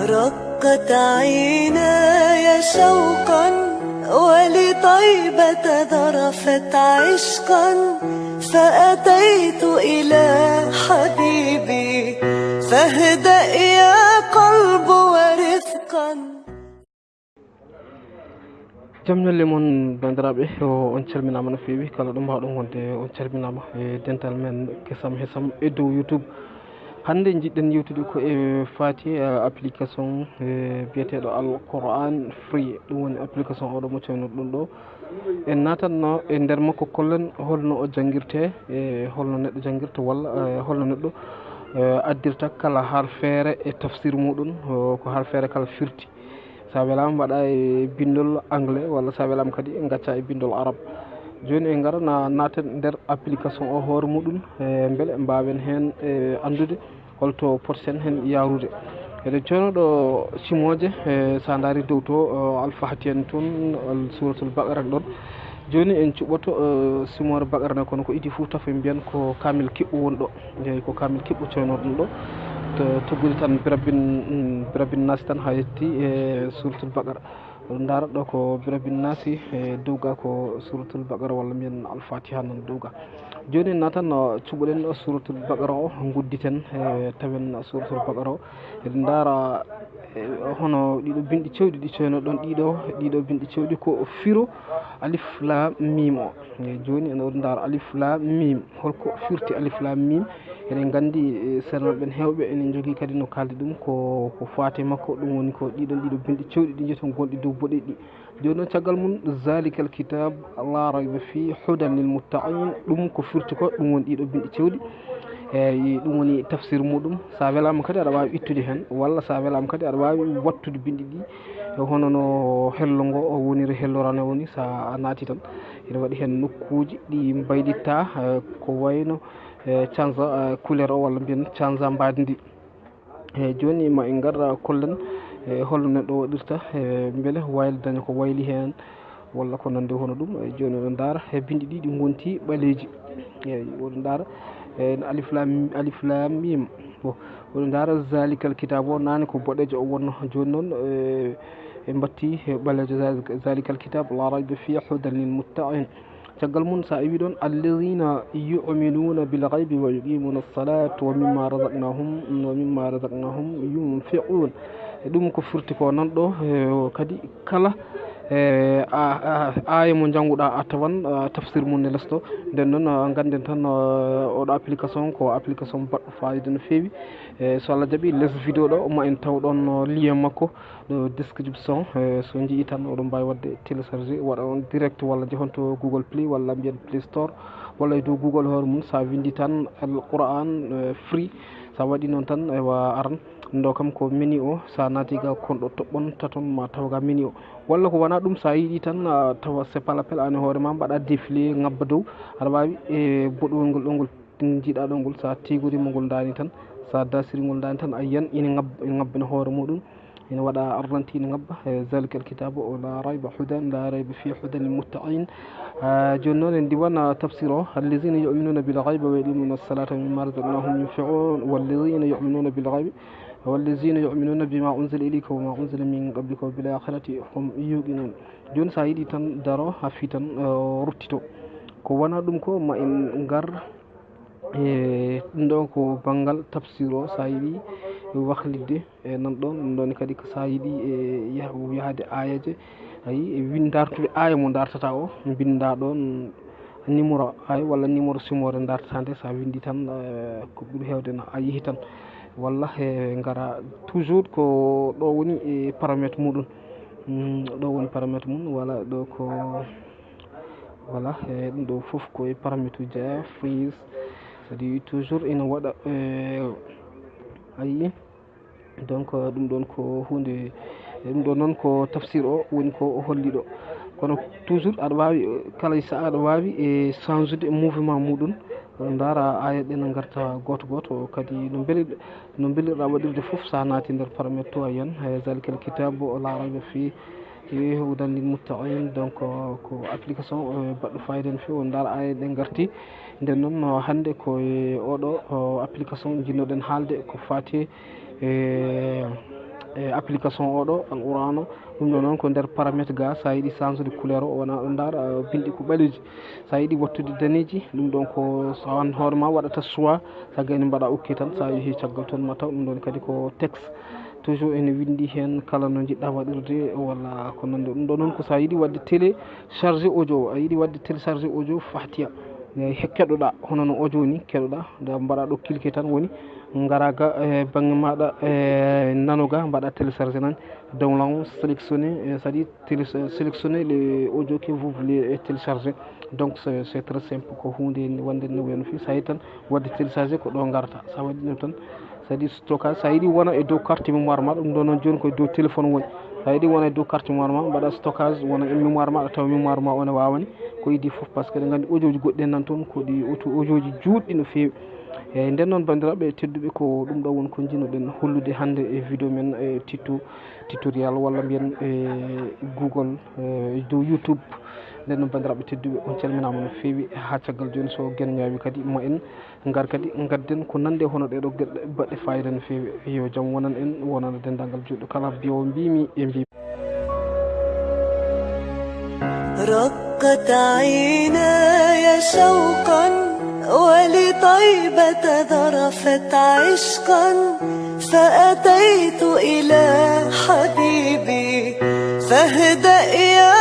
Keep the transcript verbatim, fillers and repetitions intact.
رقت عيناي شوقا ولطيبة ذرفت عشقا، فأتيت إلى حبيبي فاهدأ يا قلب ورفقا. Jam ñalle mon, banndiraaɓe. O, on calminaama no feewi, kala ɗo mbaawɗon wonde, on calminaama e dental men Kesam Hesam e dow YouTube. Hannde njiɗɗen yewtude ko e faati, eh, application, eh, biyeteeɗo Al Quran Free. Ɗum woni application oɗo mo coynoɗon ɗo. En naatanno e nder makko, kollen holno o janngirte, e holno neɗɗo janngirta, walla, eh, holno neɗɗo, eh, addirta kala harfeere e tafsir muɗum, o, ko harfeere kala firti. Sa welaama, mbaɗa e binndol anglais, walla sa welaama kadi, ngacca e binndol arab. Jooni en ngara na naaten nder application o hoore muɗum, e mbele mbaawen heen, e, anndude holto poten heen yaarude. Eɗen coyno ɗo simooje, e, sa ndaari dow to, o, Alfahati en toon, al-, Suuratul Baqara ɗoon. Jooni en cuɓoto, e, simoore Baqara ne, kono ko idii fof tafo en mbiyan ko kaamil kiɓɓo woni ɗo. Eeyi, ko kaamil kiɓɓo coynoɗon ɗo. To tuggude tan Birabin, mm, Birabin Naasi tan haa yetti e Suuratul Baqara. Oɗon ndaara ɗo ko Birabin Naasi, e dow ga ko Suuratul Baqara, walla mbiyen Alfatiha nan dow ga. Jooni en naatan, no cuɓoɗen Suuratul Baqara o, ngudditen, e tawen Suuratul Baqara o. Eɗen ndaara, e, hono ɗiɗo binɗi cewɗi ɗi coynoɗon ɗiɗo, ɗiɗo binɗi cewɗi ko firo Alif Laam Miim o. E, jooni en oɗon ndaara Alif Laam Miim. Holko firti Alif Laam Miim? Eɗen nganndi, e, seernaɓe ɓen heewɓe ene njogii kadi no kaaldi ɗum ko, ko faati e makko, ɗum woni ko ɗiɗon ɗiɗo binɗi cewɗi ɗi njeton gonɗi dow boɗeeji ɗi. Jooni noon, caggal mum, "Zalikal kitab la rayba fi hudan lil muttaqin", ɗum ko firti ko, ɗum woni ɗiɗo binɗi cewɗi. Eeyi, ɗum woni tafsir muɗum. Sa welaama kadi, aɗa waawi ittude heen, walla sa welaama kadi, aɗa waawi wattude binɗi ɗi, e hono no hello ngo o woniri, hello rane woni, sa a naati tan, ene waɗi heen nokkuuji ɗi mbaylitta, e, ko wayno, e, canza, e, couleur o, walla mbiyen canza mbaadi ndi. E, jooni ma en ngar, a, kollen, e, holno neɗɗo waɗirta, e, mbele wayla daña ko wayli heen, walla ko nanndi hono ɗum. E, jooni oɗon ndaara, e, binndi ɗi, ɗi ngonti ɓaleeji. Eeyi, oɗon ndaara, e, Alif Laam, Alif Laam Miim. Bon, oɗon ndaara, "Zalikal kitaabu" o, naane ko boɗeejo o wonno. Jooni noon, e, e mbatti, e, ɓaleejo, "Zalika-, zalikal kitaabu la rayba fiihi hudan lil muttaqiin." Caggal mum, sa iwi ɗon, "Alladhina yu'minuna bil ghaybi wa yuqimuna as-salata wa mimma razaqnahum, wa mimma razaqnahum yunfiqun." E ɗum ko firti ko nan ɗo, e, kadi kala, e, a, a, aaya mo njannguɗa a tawan, a, tafsir mum ne lesto. Nden noon, a, ngannden tan, a, oɗo application ko application baɗɗo fayida no feewi. E, so Allah jaɓi, les vidéo ɗo ma en taw ɗon, o, lien makko. Ɗo description, e, so njii tan oɗon mbaawi waɗde télécharger, waɗa on direct, walla njehon to Google Play, walla mbiyen Play Store, walla e dow Google hoore mum, sa winndi tan Al Quran, e, Free, sa waɗi noon tan, ewa, aran. Ɗo kam ko menu o, sa naati ga kon ɗo toɓɓon, taton ma taw ga menu o. Walla ko wona ɗum, sa yiɗi tan, a, tawa c'est pas l'appel, an e hoore ma mbaɗa défilé, ngabba dow, aɗa waawi, e, boɗowol ngol ɗo ngol njiiɗa ɗo ngol, sa tigorima ngol ndaani tan, sa dasiri ngol ndaani tan, a yiyan ina ngab-, ina ngabbina hoore muɗum, ina waɗa arranti, ina ngabba, e, "Zalikal kitaabu la rayba hudan, la rayba fiihi hudan lil muttaqiin." A, jooni noon en ndiwan, a, tafsir o, "Allazina yu'minuna bil ghaybi wa yuqimuna as-salata wa mimma razaqnahum yunfiqun, wallazina yu'minuna bil ghaybi, wallazina yu'minuna bima unzila ilayka wa ma unzila min qablika wa bil akhirati hum yuqinun." Jooni sa yiɗi tan daro, a fi tan, e, ruttito. Ko wona ɗum ko ma en ngar E, ɗum ɗo ko banngal tafsir o, so a yiɗi wahlitde e nan ɗon, ɗum ɗon kadi ko so a yiɗi e yah-, yahde aayeeje, ayi, e win-, dartude aaya mo dartata o, mbinnda ɗon numéro aaya walla numéro simoore dartata nde, so a winndi tan, e, ko ɓuri heewde na a yehi tan, walla e ngara toujours ko ɗo woni e paramètre muɗum. Mm, ɗo woni paramètre mum, walla ɗo ko Voilà, e ɗum ɗo fof ko e paramètre uji, e freeze, c'est-à-dire toujours ina waɗa, e, a yii. Donc, ɗum ɗon ko huunde, e ɗum ɗo noon ko tafsir o woni ko o holli ɗo. Kono toujours aɗa waawi, e, kala sa'a aɗa waawi, e, change-ude mouvement muɗum. Oɗon ndaara aaya ɗe na ngarta gooto gooto, kadi no mbeli-, no mbelirɗa waɗirde fof, so a naati nder paramètre to a yiyan, e, "Zalikal kitaabu la rayba fiihi hudan lil muttaqiin." Donc, ko application, e, baɗɗo fayida no feewi, on ndaara aaya ɗe ngarti. Nden noon, o, hannde ko e oɗo, o, application njiɗnoɗen haalde ko faati e, E application oɗo alqur'an o, ɗum ɗo noon ko nder paramètre ga, sa yiɗi changeude couleur o, wona ɗo ndaar, a, binɗi ko ɓaleeji. Sa yiɗi wattude daneeji, ɗum ɗon ko so an hoore ma waɗata choix, sa gayni mbaɗa ok tan, sa yeehi caggal toon ma taw ɗum ɗon kadi ko texte. Toujours ene winndi heen kala no njiɗɗa waɗirde walla ko nande ɗum ɗo noon. Ko sa yiɗi waɗde télécharger audio, a yiɗi waɗde télécharger audio Fatiha, e he keɗoɗa, hono no audio ni keɗoɗa, nda mbaɗa ɗo cliquer tan woni ngara ga, e, bannge maɗa, e, nano ga, mbaɗa télécharger nan, download, sélectionner, e, c'est-à-dire télé-, sélectionner les audios que vous voulez, e, télécharger. Donc, c'est, c'est très simple, ko huunde wonde no wayno fii, sa yi tan waɗde télécharger ko ɗo ngarta. Sa waɗi ɗum tan, c'est-à-dire stockage, sa yiɗi wona e dow carte mémoire ma, ɗum ɗo noon jooni ko e dow téléphone woni. Sa yiɗi wona e dow carte mémoire ma, mbaɗa stockage, wona e mémoire ma, tawa mémoire ma o ne waawani ko idii fof, parce que eɗen nganndi audio ji goɗɗi en nan toon, ko ɗi audio, audio ji juutɗi no feewi. Eeyi, nden noon, banndiraaɓe tedduɓe, ko ɗum ɗo woni ko njinoɗen hollude hannde e vidéo men, e tuto-, tutoriel, walla mbiyen e Google, e dow YouTube. Nden noon, banndiraaɓe tedduɓe, on calminaama no feewi. Haa caggal jooni, so geno ñaawi kadi, ma en ngar kadi ngadden ko nande hono ɗeɗo geɗe baɗɗe fayida no feewi. Yo jam wonan en, wonana denndaangal juulɗo kala, mbiyo mbimi e mbimi. رقت عيناي شوقا ولطيبة ذرفت عشقا فأتيت إلى حبيبي فاهدأ يا